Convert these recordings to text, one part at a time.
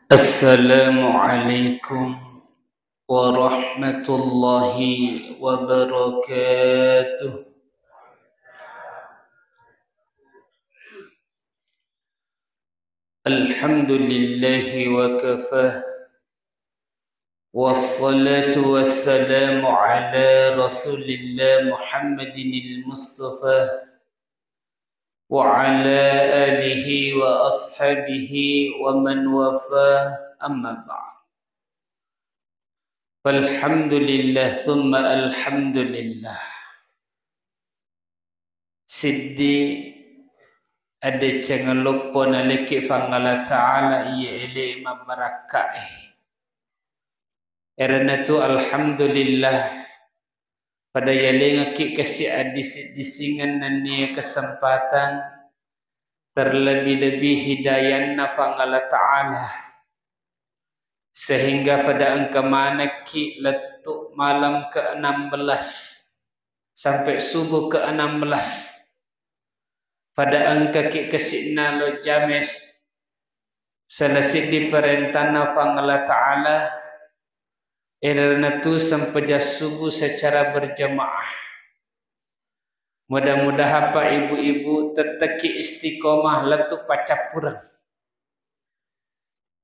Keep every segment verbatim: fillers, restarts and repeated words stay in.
Assalamualaikum warahmatullahi wabarakatuh. Alhamdulillahi wa kafa. Wassalatu wassalamu ala Rasulillah Muhammadinil Mustafa wa ala alihi wa ashabihi wa man wafa, amma ba'd. Alhamdulillah, thumma alhamdulillah. Siddi adeceng loppo nalekki Fangala Ta'ala iya ele mabbarakkae. Erenatu alhamdulillah, pada yalengekki kasi addisi-disingeng nennia kesempatan, terlebih-lebih hidayanna Fangala Ta'ala, sehingga pada engka manekki lettu malam ke enam belas sampai subuh ke enam belas. Pada engkaki kasi'na lo jame sala siddi parentanna Fangala Ta'ala, erenatu sempajang subuh secara berjamaah. Mudah-mudahan Pak Ibu-ibu tettekki istiqomah lettu paccappureng.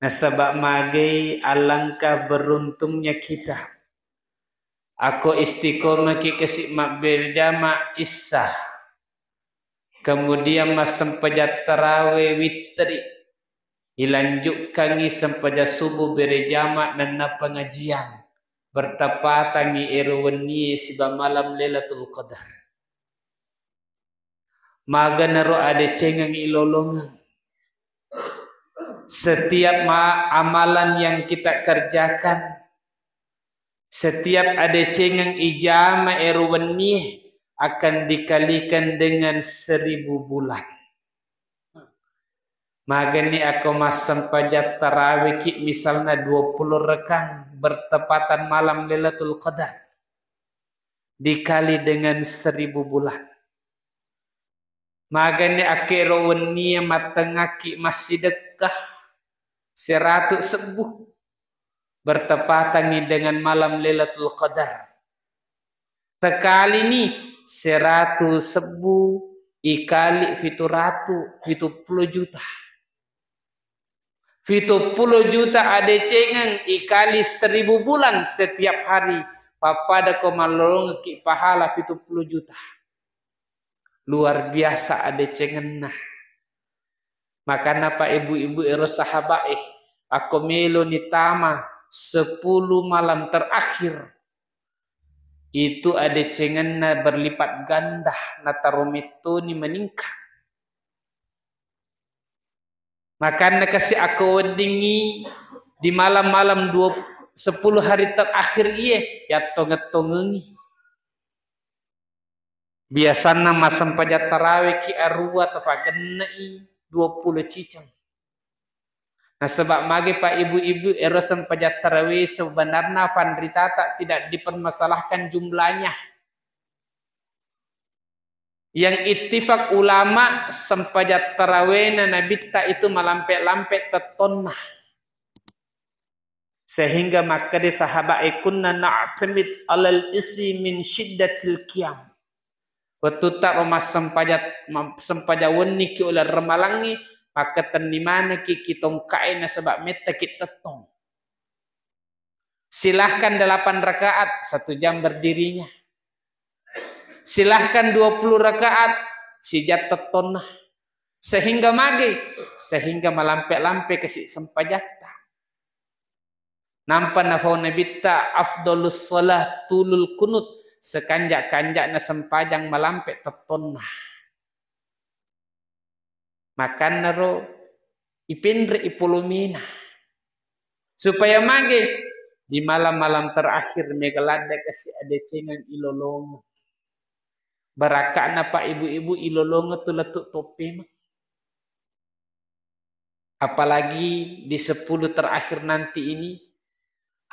Nasaba magai alangkah beruntungnya kita. Ako istiqomahki kasi mabberjama issa, kemudian massempajang tarawe witteri, ilanjukkangi sempajang subuh berjama nenna pengajian, bertepatangi ero wennie siba malam Lailatul Qadar. Maganaro adecengeng ilolongeng. Setiap ma-, amalan yang kita kerjakan, setiap adecengeng ijama ero wennie akan dikalikan dengan seribu bulan. Magani ako massempajang taraweki misalna dua puluh rekang bertepatan malam Lailatul Qadar, dikali dengan seribu bulan. Magani akkero wennie mattengakki massidekka seratu sebbu bertepatangi dengan malam Lailatul Qadar. Tekalini seratu sebbu ikali fitu ratu, fitu puluh juta. Fitu puluh juta adecengeng ikali seribu bulan setiap hari, pappada ko mallolongekki pahala fitu puluh juta. Luar biasa adecengenna. Makana Pak Ibu-ibu ero sahabae, ako melo nitama sepuluh malam terakhir, itu adecengenna berlipat ganda, nataro mettoni meningkat. Makanna kasi ako weddingngi di malam-malam dua, sepuluh hari terakhir iye, yattongeng-tongengi. Biasanna massempajang taraweki arua, tapagenne'i dua puluh ciceng. Nasaba magi Pak Ibu-ibu, ero sempajang tarawe sebenarna panritata tidak dipermasalahkan jumlahnya. Yang ittifak ulama, sempajang tarawena Nabitta itu malampe-lampe tettonna. Sehingga makkeda sahabat e, "Kunna na'tamid alal isi min syiddatil qiyam." Wettutta ro massempajang, ma-, sempajang wenniki uleng remalangngi, makkatenni manekki ki tongkae nasaba mettaki tettong. Silahkan delapan rakaat, satu jam berdirinya. Silahkan dua puluh rakaat, sijang tettonna. Sehingga mage, sehingga malampe-lampe kasi sempajatta. Nampa nafau Nabitta, "Afdalus shalah tulul kunut," sekanja-kanjana sempajang malampe tettonna. Makannaro ipenre ipolomena. Supaya mage di malam-malam terakhir mega ladde kasi adecengeng ilolongeng. Baraka'na Pak Ibu-ibu ilolongeng tu lettu toppema. Apalagi di sepuluh terakhir nanti ini,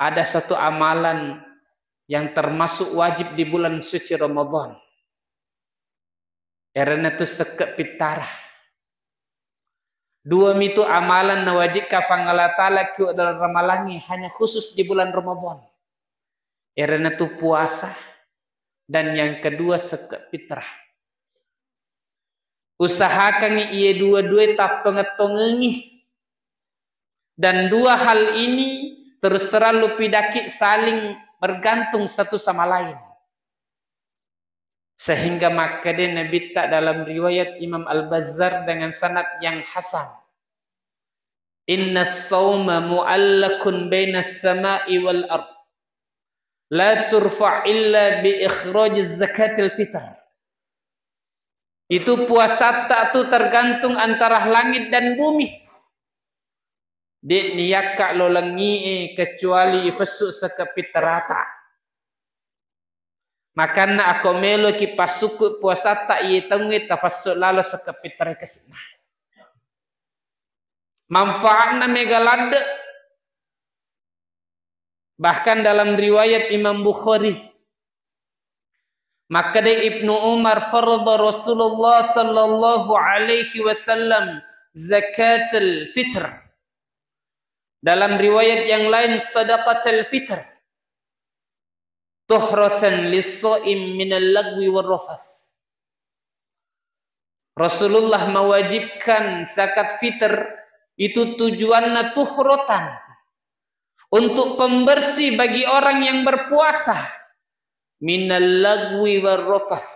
ada satu amalan yang termasuk wajib di bulan suci Ramadan. Erena tu sekke pittara. Dua mitu amalan nawajikka Puang Allah Ta'ala ki dalam ramalangi hanya khusus di bulan Ramadan. Erena tu puasa dan yang kedua sekke fitrah. Usahakangi iye dua-dua tappengettongengi. Dan dua hal ini terus terlalu pidaki saling bergantung satu sama lain. Sehingga makkeda Nabitta dalam riwayat Imam Al-Bazzar dengan sanad yang hasan. Inna sauma mu'allakun bainas sama'i wal ard. La turfa illa bi ikhrajiz zakatil fitr. Itu puasatta tu tergantung antara langit dan bumi. De' niyakka lo lengie kecuali ipessu sekke fitrata. Makanna ako meloki pasukku puasatta iye taungnge tapessu lalo sekke fitrai kasi'na. Manfaatna mega ladde. Bahkan dalam riwayat Imam Bukhari, makkeda Ibnu Umar, farada Rasulullah sallallahu alaihi wasallam zakatul fitr. Dalam riwayat yang lain, sadaqatul fitr. Tuhratan lis-shaim minal lagwi war rafath. Rasulullah mewajibkan zakat fitr itu tujuanna tuhratan, untuk pembersih bagi orang yang berpuasa, minal lagwi war rafath,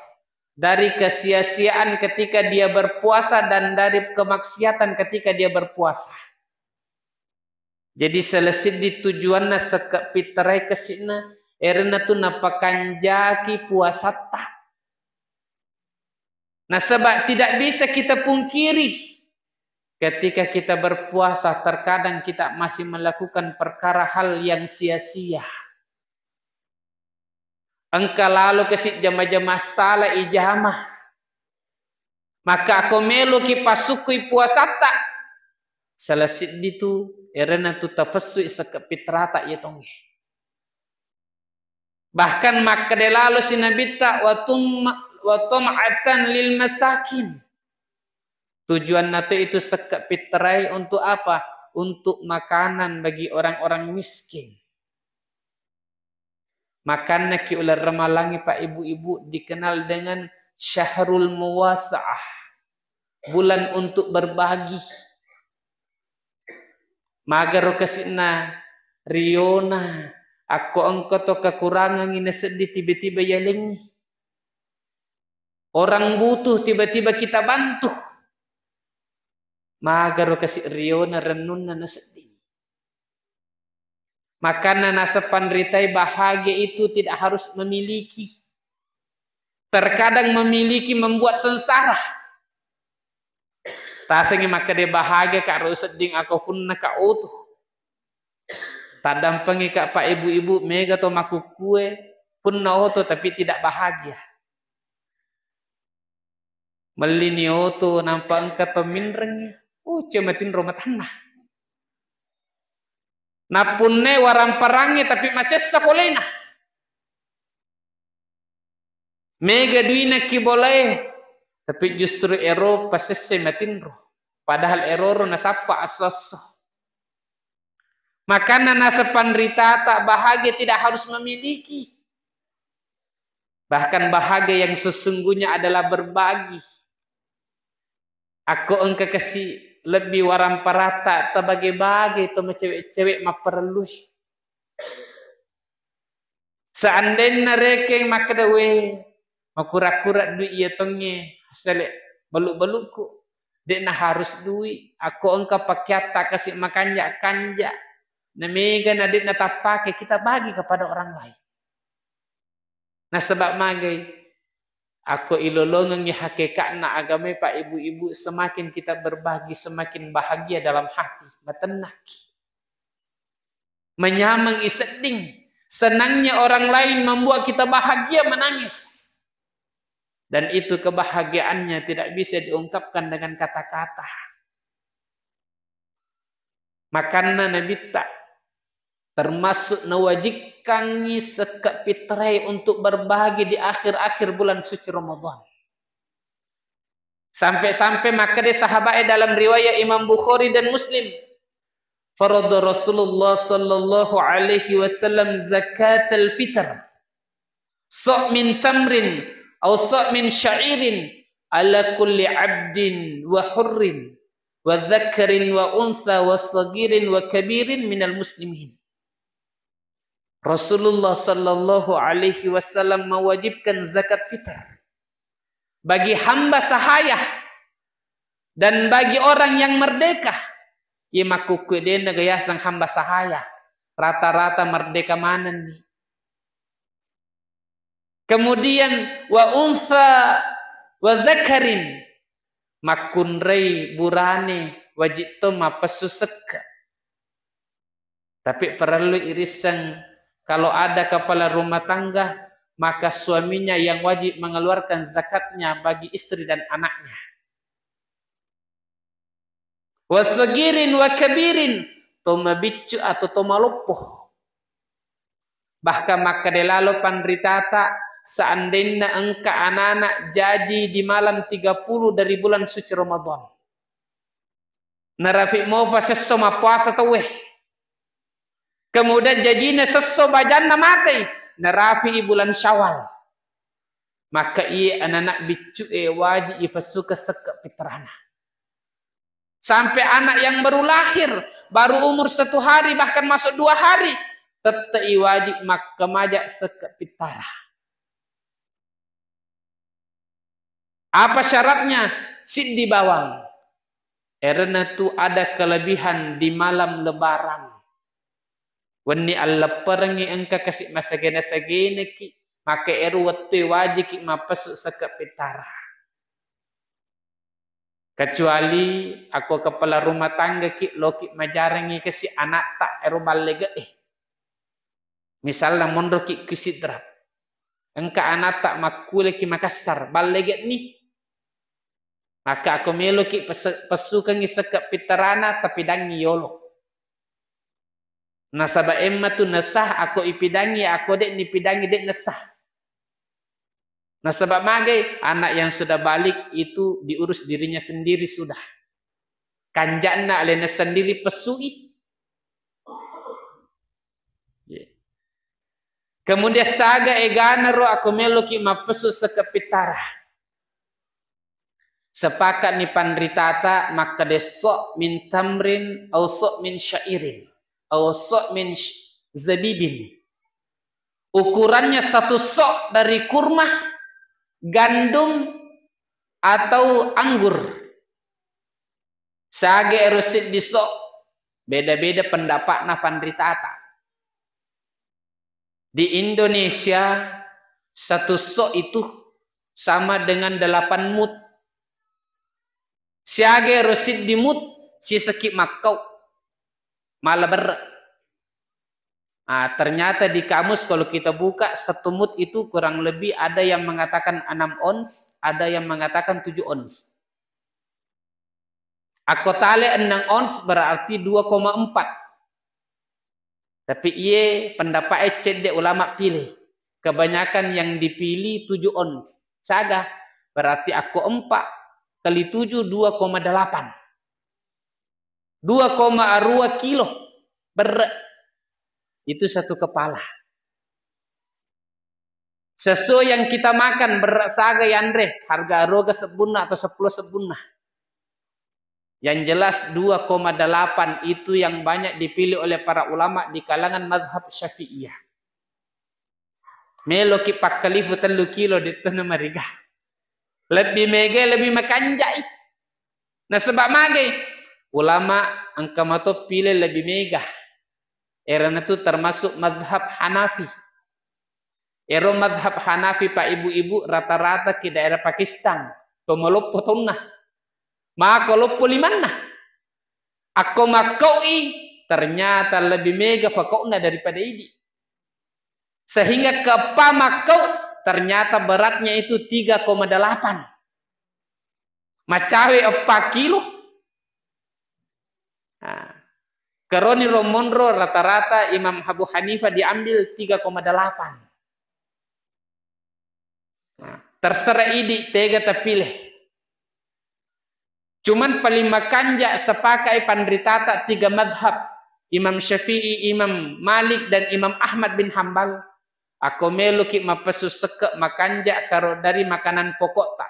dari kesia-siaan ketika dia berpuasa dan dari kemaksiatan ketika dia berpuasa. Jadi salah seddi tujuanna sekke fitrai kasi'na, erena tu napakanjaki puasatta. Nasaba tidak bisa kita pungkiri, ketika kita berpuasa, terkadang kita masih melakukan perkara hal yang sia-sia. Engka lalo kasi jama-jama sala ijama. Maka ako meloki pasukkui puasatta, salah seddi tu erena tu tapessui sekke fitrata iya tongnge. Bahkan makkeda lalo si Nabitta, "Wa tum-, wa tum'atan lil masakin." Tujuanna tu itu sekke fitrai untuk apa? Untuk makanan bagi orang-orang miskin. Makanna ki uleng ramalangnge, Pak, Ibu-ibu, dikenal dengan syahrul muwasaah, bulan untuk berbagi. Magaro kasi'na riona, akko engka to kekurangangngi nasedding tiba-tiba yalengngi. Orang butuh tiba-tiba kita bantu. Magaro kasi riona rennunna nasedding. Makanna naseng panritai, bahagia itu tidak harus memiliki. Terkadang memiliki membuat sengsara. Tasengngi makkeda bahagia ka ro sedding ako punna ka oto. Taddampengi ka, Pak, Ibu-ibu, mega to makkukkue punna oto tapi tidak bahagia. Mellini oto nampa engka to minrengngi. Ucce matinro matanna. Nappunne waramparangnge tapi masessa polena. Mega duina ki bolae, tapi justru ero pasessai matinro. Padahal eroro nasappa esso-esso. Makanna naseng panritata, bahagia tidak harus memiliki. Bahkan bahagia yang sesungguhnya adalah berbagi. Akko engka kasi lebbi waramparatta, tabage-bage to macewe-cewe mapparellui. Seandainya rekeng makkeda, "We, makura-kura dui iya tongnge, sele balu-balukku." De'na harus dui, akko engka pakeatta kasi makanja-kanja, na mega na de'na tappake, kita bagi kepada orang lain. Nasaba magai, akko ilolongengngi hakekatna agamae, Pak, Ibu-ibu, semakin kita berbagi, semakin bahagia dalam hati, matennaki. Manyameng isedding, senangnya orang lain membuat kita bahagia, menangis. Dan itu kebahagiaannya tidak bisa diungkapkan dengan kata-kata. Makanna Nabitta, termasuk nawajikkangngi sekke fitrae untuk berbagi di akhir-akhir bulan suci Ramadan. Sampai-sampai makkeda sahabat e dalam riwayat Imam Bukhari dan Muslim, "Farada Rasulullah sallallahu alaihi wasallam zakatal fitr, sa' min tamrin aw sa' min sya'irin, ala kulli abdin wa hurrin wa dzakarin wa untha wa saghirin wa kabirin minal muslimin." Rasulullah sallallahu alaihi wasallam mewajibkan zakat fitrah bagi hamba sahaya dan bagi orang yang merdeka. Iya makkukkué dé' nagayaseng hamba sahaya, rata-rata merdeka manenni. Kemudian wa untha wa dzakarin, makkunrai burane wajib to mappessu sekke. Tapi perlu irisseng, kalau ada kepala rumah tangga, maka suaminya yang wajib mengeluarkan zakatnya bagi istri dan anaknya. Wasagirin wa kabirin, to mabiccu atau to maloppo. Bahkan makkeda lalo panritata, seandainya engka anak-anak jaji di malam tiga puluh dari bulan suci Ramadan, narafi mofa sesso mappuasa tauwe. Kemudian jajina sesso bajanna matei, narafi bulan Syawal. Maka iye anak-anak biccu e wajib ipessuke sekke pitrana. Sampai anak yang baru lahir, baru umur satu hari, bahkan masuk dua hari, tette i wajib makkamaja sekke pitara. Apa syaratnya? Siddi bawang. Erena tu ada kelebihan di malam Lebaran. Wenni allepperengngi engka kasi masagena-sagenaki, maka ero wettue wajiki mappessu sekke pitara. Kecuali akko kepala rumah tangga ki, loki majarengngi kasi anatta ero ballege'e. Misalna monroki ku Sidrap. Engka anatta makkuleki Makassar, ballege'ni. Maka akko meloki pesse-, pessukengngi sekke pittarana, tapidangngi yolo. Nasaba emma tu nasah, akko ipidangngi, akko de' nipidangngi de' nasah. Nasaba magai, anak yang sudah balik itu diurus dirinya sendiri sudah. Kanja'na alena sendiri pessui. Kemudian saga egana ro akko meloki mappessu sekke pitara. Sepakat ni panritata makkeda so' min tamrin au so' min syairin au so' min sh-, zabibin. Ukurannya satu so' dari kurma, gandum, atau anggur. Sage ero siddi so', beda-beda pendapatna panritata. Di Indonesia, satu so' itu sama dengan delapan mut. Siaga ero siddi mut, siseki makkau. Mala berre. Ah, ternyata di kamus kalau kita buka, satu mut itu kurang lebih ada yang mengatakan enam ons, ada yang mengatakan tujuh ons. Akko tale enneng ons berarti dua koma empat. Tapi iye pendapat e cedde ulama pilih. Kebanyakan yang dipilih tujuh ons. Saga, berarti akko empat kali tujuh, dua koma delapan. Dua koma dua kilo berre. Itu satu kepala. Sesuai yang kita makan, berre saga yanre, harga aruga sebbunna atau seppulo sebbunna. Yang jelas dua koma delapan itu yang banyak dipilih oleh para ulama di kalangan mazhab Syafi'iyah. Meloki pakkalifu tellu kilo, de'to namariga. Lebbi mega, lebbi makanjai. Nasaba magai? Ulama engka mato pile lebbi mega. Erana tu termasuk mazhab Hanafi. Ero mazhab Hanafi, Pak, Ibu-ibu, rata-rata ki daerah Pakistan, to maloppo taunna. Mako loppo limanna. Akko makkau'i, ternyata lebih mega pakau'na daripada idi. Sehingga keppa makkau, ternyata beratnya itu tiga koma delapan. Macawe eppa kilo. Nah, keroni romonro rata-rata Imam Abu Hanifah diambil tiga koma delapan. Nah, terserah idi tega tapilih. Cuman paling makanja sepakai panritata tiga madhab, Imam Syafi'i, Imam Malik, dan Imam Ahmad bin Hambal. Ako meloki mapessu sekke makanja karo dari makanan pokokta,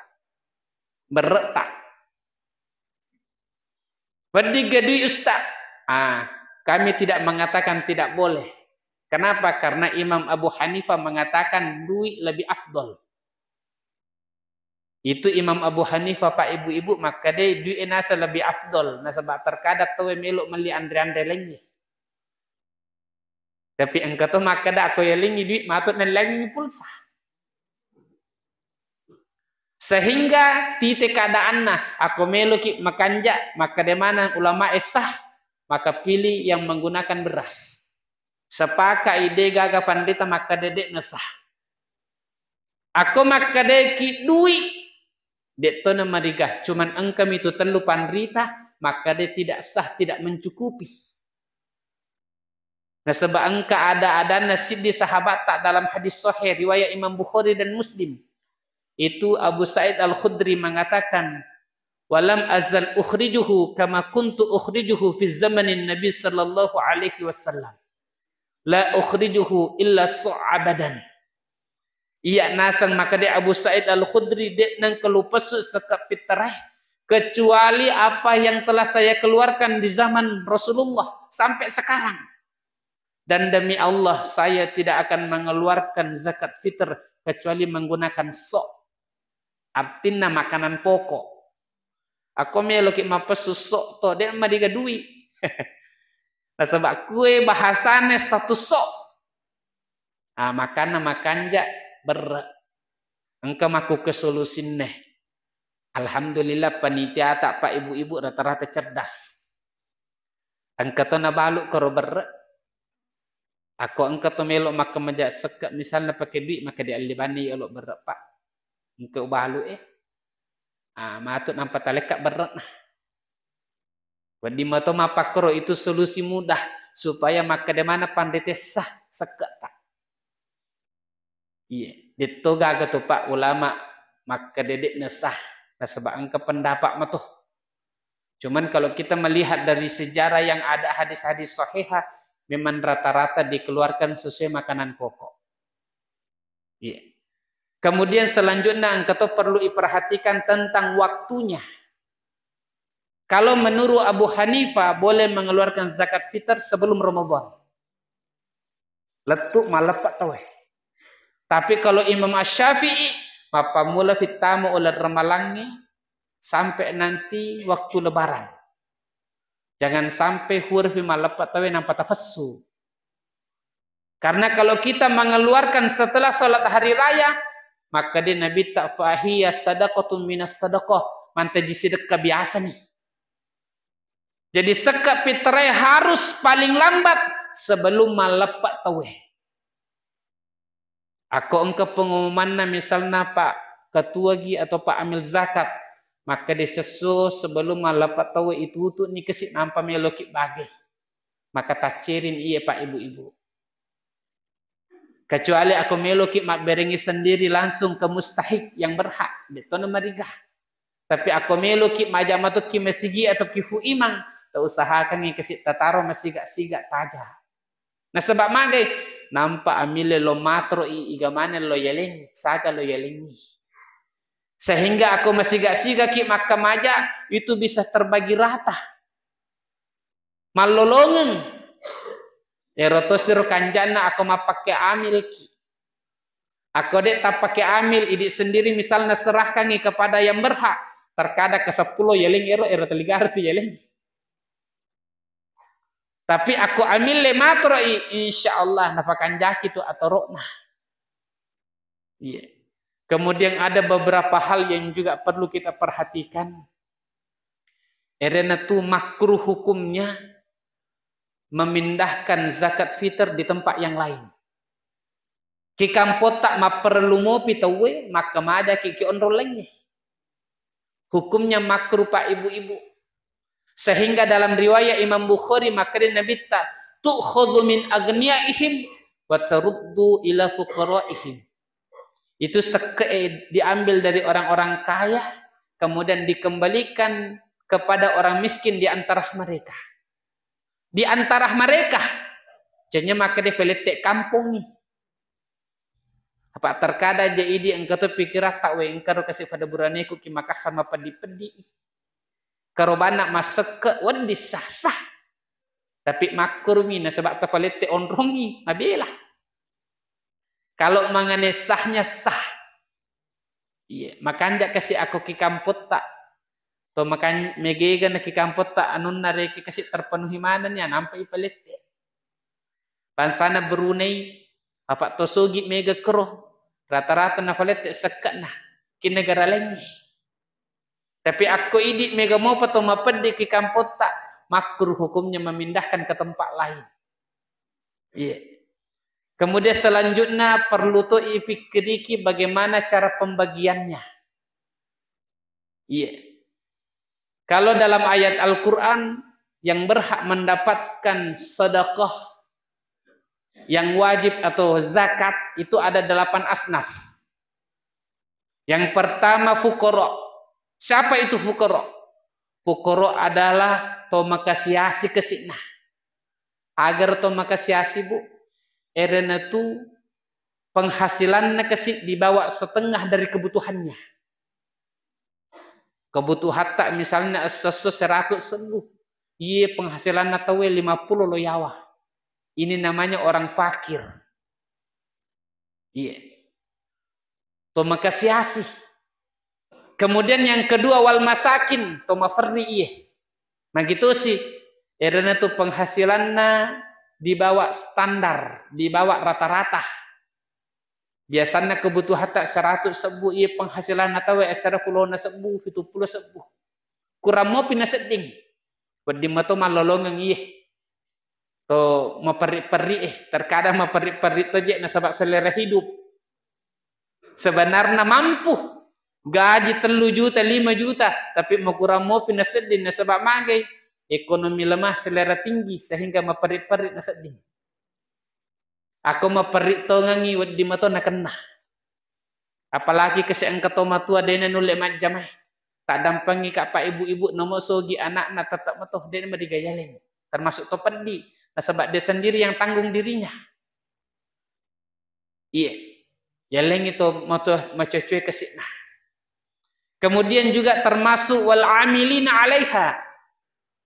berrekta. Wedding ga dui, Ustaz? Ah, kami tidak mengatakan tidak boleh. Kenapa? Karena Imam Abu Hanifah mengatakan dui lebih afdol. Itu Imam Abu Hanifah, Pak, Ibu-ibu, makkeda dui e nasa lebih afdol. Nasaba terkadang tauwe melo melli anre-anre laingnge. Tapi engka to makkeda, ako yalengngi dui, matu nallengngi pulsa. Sehingga tite keadaanna, ako meloki makanja, makkeda maneng ulama e sah, maka pilih yang menggunakan beras. Sepakai de gaga panrita makkeda de nasah. Ako makkedaki dui, de to namariga, cuman engkami tu tellu panrita, makkeda tidak sah, tidak mencukupi. Nasaba engka ada-adanna siddi sahabatta dalam hadis sahih riwayat Imam Bukhari dan Muslim. Itu Abu Sa'id Al-Khudri mengatakan, "Walam azal ukhrijuhu kama kuntu ukhrijuhu fi zamanin Nabi sallallahu alaihi wasallam. La ukhrijuhu illa sa'abadan." Iya naseng makkeda Abu Sa'id Al-Khudri, de nengka lupessu sekke pittarae kecuali apa yang telah saya keluarkan di zaman Rasulullah sampai sekarang. Dan demi Allah, saya tidak akan mengeluarkan zakat fitr kecuali menggunakan sok. Artinna makanan pokok. Ako meloki mapessu sok to, de mariga dui. Nasaba kue bahasane satu sok. Ah, makanna makanja berre. Engka makkuke solusinne. Alhamdulillah, panitiata, Pak, Ibu-ibu rata-rata cerdas. Engka to nabalu koro berre. Ako engka to melo makkamaja sekke, misalna pake dui, maka diallibanni yolo berre, Pak. Engka ubalu e. Ah, matu nampa talekka berre na. Wedding mato mappakkoro, itu solusi mudah supaya makkeda maneng panrita e sah sekketa. Iya, detto gaga to, Pak, ulama makkeda de nasah, nasaba engka pendapat mato. Cuman kalau kita melihat dari sejarah yang ada hadis-hadis sahihah, memang rata-rata dikeluarkan sesuai makanan pokok. Iya. Kemudian selanjutnya engka to perlu diperhatikan tentang waktunya. Kalau menurut Abu Hanifah boleh mengeluarkan zakat fitar sebelum Ramadan. Lettu malleppe tauwe. Tapi kalau Imam Asy-Syafi'i, mappammula fittama uleng Ramalangnge sampai nanti waktu Lebaran. Jangan sampai hurfi malleppe tauwe nampa tafessu. Karena kalau kita mengeluarkan setelah sholat hari raya, maka dia Nabi tak, "Fahiya sadaqatun minas sadaqah." Mantaji sedekah biasa nih. Jadi sekke pittarae harus paling lambat sebelum malleppe tauwe. Ako engka pengumumanna misalna Pak Ketua gi atau Pak Amil Zakat, maka disesso sebelum malleppe tauwe itutu ni kasi nampa meloki bage. Maka taccerin iye, Pak, Ibu-ibu. Kecuali ako meloki mabberengi sendiri langsung ke mustahik yang berhak, de tona mariga. Tapi ako meloki maja matoki masigi atau kifu imang, tausahakangi kasi tataro masiga-siga taja. Nasaba magai, nampa amile lo matro i iga maneng lo yaleng, saga lo yalengi. Sehingga ako masiga-sigaki makkamaja itu bisa terbagi rata. Mallolongeng. Ero tosiro kanjanna ako mappakke amilki. Ako de tappake amil, idi sendiri misalna serahkangi kepada yang berhak. Terkadang ke sepuluh yaleng ero, ero teligara tu yaleng. Tapi ako amille matoro i, insya Allah napakanjaki tu atorokna. Iya. Kemudian ada beberapa hal yang juga perlu kita perhatikan. Erena tu makruh hukumnya memindahkan zakat fitar di tempat yang lain. Ki kampotta mapparellu mopi tauwe, makkamajaki ki onrong laingnge. Hukumnya makruh, Pak, Ibu-ibu. Sehingga dalam riwayat Imam Bukhari, makkeda Nabitta, "Tu'khadhu min aghniyaihim wa taruddu ila fuqaraihim." Itu sekke diambil dari orang-orang kaya, kemudian dikembalikan kepada orang miskin di antara mereka. Di antara mereka, cennya makkeda palette' kampongngi. Apa' terkadang je idi' engka to pikkiratta, we, engka ro kasi' pada buraneku ki Makassar mapeddi-peddi. Karobanna massekke' wedding sah-sah. Tapi makkurumi nasaba' tapalette' onrongngi, mabela. Kalau mangane sahnya sah. Iya, makanja' kasi' akko ki kampotta. To makan-, megega na ki kampotta anunna reki kasi' terpenuhi manenni, nampa ipalette'. Bangsana Brunei, apa' to sogi' mega kero, rata-rata nafalette' sekke'na ki negara laingnge. Tapi akko idi' mega mopa to mapeddi ki kampotta, makruh hukumnya memindahkan ke tempat lain. Iya. Kemudian selanjutnya perlu to ipikkiriki bagaimana cara pembagiannya. Iya. Kalau dalam ayat Al-Quran, yang berhak mendapatkan sedekah yang wajib atau zakat itu ada delapan asnaf. Yang pertama, fukoro. Siapa itu fukoro? Fukoro adalah to makasiasi kasi'na. Agar to makasiasi, Bu, erena tu penghasilanna kasi' di bawah setengah dari kebutuhannya. Kebutuhatta misalnya esso-esso seratus sebbu. Iye penghasilanna tauwe lima puluh lo yawa. Ini namanya orang fakir. Iya. To makasiasi. Kemudian yang kedua, wal masakin, to maferri iye. Magitosi, erena tu penghasilanna di bawah standar, di bawah rata-rata. Biasanna kebutuhatta seratus sebbu, iye penghasilanna tauwe asera pulona sebbu, pitu pulo sebbu. Kurang mopi nasedding. Wedding mato mallolongeng iye. To maperri-perri, eh, terkadang maperri-perri to je nasaba selera hidup. Sebenarnya mampu gaji tellu juta, lima juta, tapi makurang mopi nasedding nasaba magai ekonomi lemah, selera tinggi, sehingga maperri-perri nasedding. Akko maperri tongengi wedding mato nakenna. Apalagi kasi' engka to matua dena nulle majjamai. Taddampengi ka' pa ibu-ibu namo sogi anakna tetap mato dena madigayaleng. Termasuk to peddi. Nasaba dia sendiri yang tanggung dirinya. Iya. Yalengi to matua macocoe kasi'na. Kemudian juga termasuk wal amilina alaiha.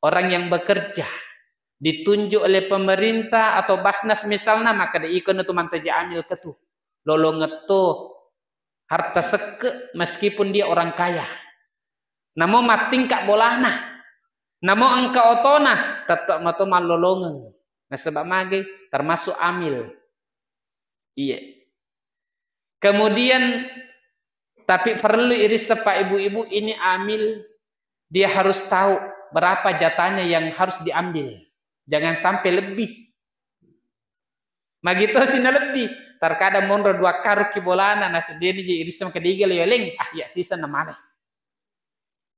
Orang yang bekerja ditunjuk oleh pemerintah atau Basnas misalnya, maka de iko na tu mantaji amil ketu. Lolongetto harta sekke meskipun dia orang kaya. Namo mattingka bolana. Namo engka otona, tetap mato mallolongeng. Nasaba magai termasuk amil. Iya. Kemudian, tapi perlu irisseng, Pak, Ibu-ibu, ini amil, dia harus tahu berapa jatahnya yang harus diambil. Jangan sampai lebih. Magitosi na lebih. Terkadang monro dua karung ki bolana, naseddeni je irisseng kediga le yoleng, ah, ya sisa na male.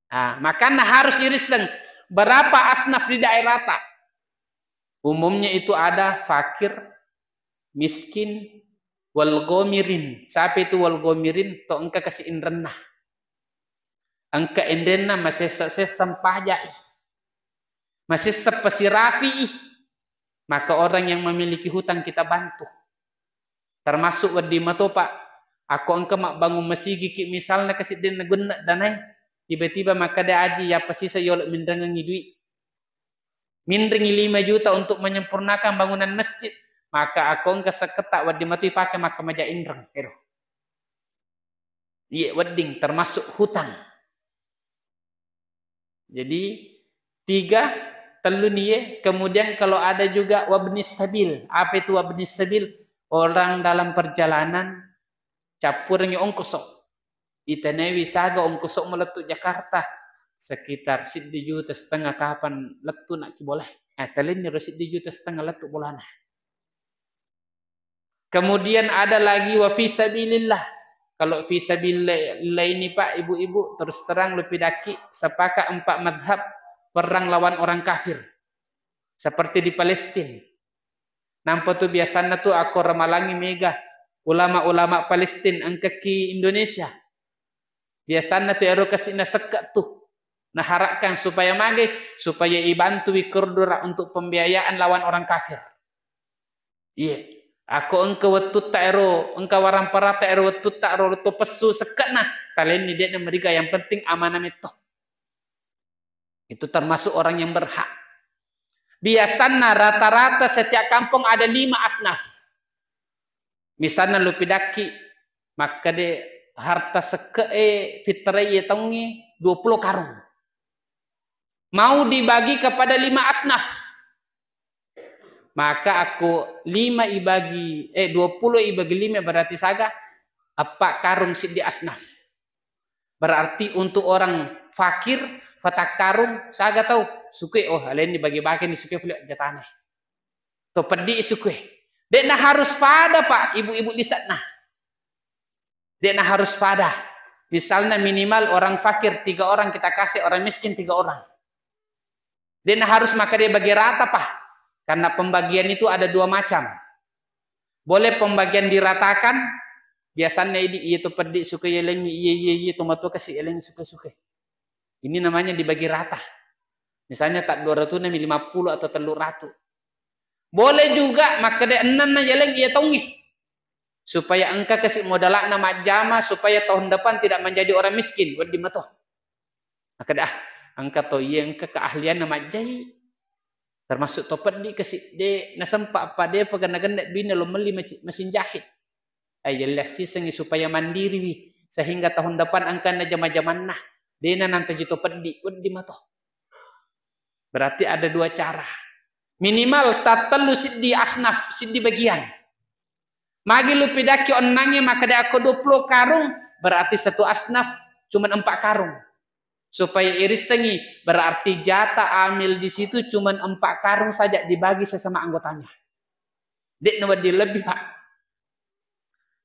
Ah, makanya harus irisseng berapa asnaf di daerah ta. Umumnya itu ada fakir, miskin, wal ghomirin. Siapa itu wal ghomirin? To engka kasi inrenna. Engka inrenna masessa-sessa mpajai. Masessa pasirafi'i. Maka orang yang memiliki hutang kita bantu. Termasuk wedding mato, Pak. Akko engka mabbangung masigi ki misalna kasi dena genne danai. Tiba-tiba makkeda aji ya pasisa yolo minrengengi dui. Minrengi lima juta untuk menyempurnakan bangunan masjid, maka akko engka sekketa wedding matu ipake makkamaja inreng. Edo. Iye, wedding termasuk hutang. Jadi, tiga, tellu nie, kemudian kalau ada juga wabnis sabil. Apa itu wabnis sabil? Orang dalam perjalanan, cappurengi ongkoso. Itennewi saga ongkoso malettu Jakarta, sekitar siddi juta setengah kapan lettu nak ki boleh. Eh, talenni ro siddi juta setengah lettu bolana. Kemudian ada lagi wa fi sabilillah. Kalau fi sabilillah ini, Pak, Ibu-ibu, terus terang lebih daki sepakat empat madhab perang lawan orang kafir. Seperti di Palestina. Nampa tu biasanna tu akko ramalangi mega ulama-ulama Palestina engka ki Indonesia. Biasanna tu ero kasi na sekka tu. Naharapkan supaya mage, supaya ibantui kurdura untuk pembiayaan lawan orang kafir. Iya. Ako engka wettutta ero, engka waramparata ero wettutta ero to pessu sekke'na, talenni de'na meriga, yang penting amanah metto. Itu termasuk orang yang berhak. Biasanna rata-rata setiap kampung ada lima asnaf. Misalna lu pidakki, makkede harta sekke'e fitrai ye taungnge dua puluh karung. Mau dibagi kepada lima asnaf. Maka aku lima ibagi, eh, dua puluh ibagi lima berarti saga, empat karung siddi asnaf. Berarti untuk orang fakir, fatakkarung, saga tau, sukue, oh, alenni bagi-bagi ni sukue pole jatane. To peddi sukue. De'na harus pada, Pak, ibu-ibu lise'na. De'na harus pada. Misalnya minimal orang fakir tiga orang kita kasih, orang miskin tiga orang. De'na harus makkeda bagi rata, Pak. Karena pembagian itu ada dua macam. Boleh pembagian diratakan, biasanya ini iya to peddi suka yalengi, iya, iya, iya, to matua kasi yalengi suka-suka. Ini namanya dibagi rata. Misalnya tak dua ratus nami lima puluh atau tellu ratu. Boleh juga makkeda ennenna yaleng iya taungnge. Supaya engka kasi modala'na majjama, supaya tahun depan tidak menjadi orang miskin. Wedding mato. Makkeda, ah, engka to iya engka keahlianna majjai. Termasuk to peddi kasi de nasempa apa de pa genna-genna bina lo melli maci-, mesin jahit. Ai, yelle assisengngi supaya mandiriwi, sehingga tahun depan engka na jama-jamanna. Dena nantaji to peddi, wedding mato. Berarti ada dua cara. Minimal tattellu siddi asnaf, siddi bagian. Magi lu pidakki onnangnge makkeda akko dua puluh karung, berarti satu asnaf cuma empat karung. Supaya irissengi, berarti jatah amil di situ cuma empat karung saja dibagi sesama anggotanya. De'na wedding lebih, Pak.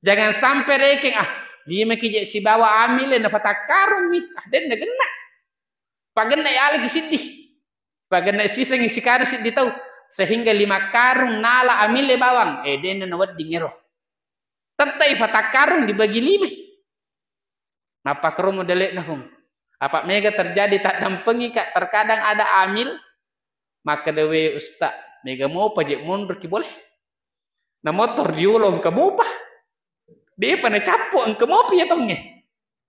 Jangan sampai rekeng, ah, lima ki je sibawa amil, na fatakkarung mi. Ah, de'na genna. Pagenna alaki siddi. Pagenna sisengi sikarung siddi tau. Sehingga lima karung nala amil bawang. Eh, de'na na wedding ero. Tettai fatakkarung dibagi lima. Mappakkeromo dele'na, Hung. Apa mega terjadi, taddampengika, terkadang ada amil, makkeda, "We, Ustaz, mega mopa je monroki boleh. Na motor diolo engka mopa. Depa nacappo engka mopa iya taungnge.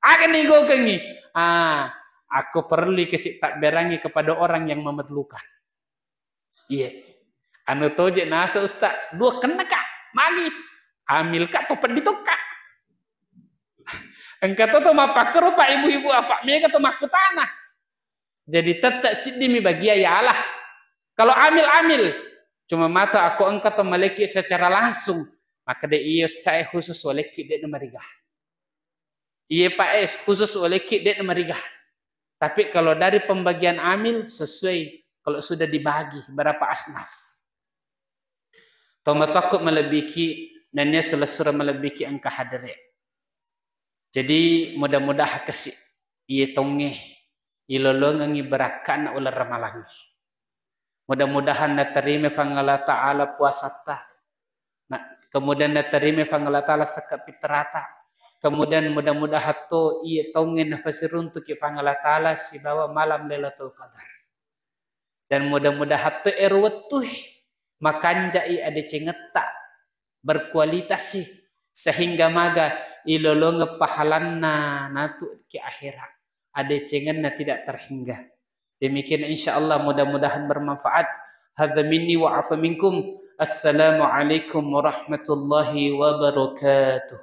Aga nigokengngi?" Ah, aku perlu kasi tabberangi kepada orang yang memerlukan. Iya. Anu toje nasa Ustaz, dua kenna, Kak. Magi? Amil, Kak, to peddi to, Kak. Engka to, to mappakkero, Pak, ibu-ibu, apa mega to makkutana. Jadi tetap siddimi bagia ya Allah. Kalau amil-amil, cuma mata aku engka to maleki secara langsung, maka de iya Ustaz khusus waleki de mariga. Iya, Pak, eh, khusus oleki de mariga. Tapi kalau dari pembagian amil sesuai kalau sudah dibagi berapa asnaf. Tomatoakku malebbiki, nanya selesura malebbiki engka hadere. Jadi mudah-mudahan kasi iya tonge ilolongengi berakkana uleng ramalangi. Mudah-mudahan naterima Puang Allah Ta'ala puasatta. Nah, kemudian naterima Puang Allah Ta'ala sekka pitrata. Kemudian mudah-mudahan to iya tonge nafasiruntuki Puang Allah Ta'ala sibawa malam Lailatul Qadar. Dan mudah-mudahan to ero wettue makanjai adecengetta berkualitas sih, sehingga maga ilolongeng pahalanna natu ki akhirat. Adecengenna tidak terhingga. Demikian, insya Allah, mudah-mudahan bermanfaat. Hadza minni wa afa minkum. Assalamualaikum warahmatullahi wabarakatuh.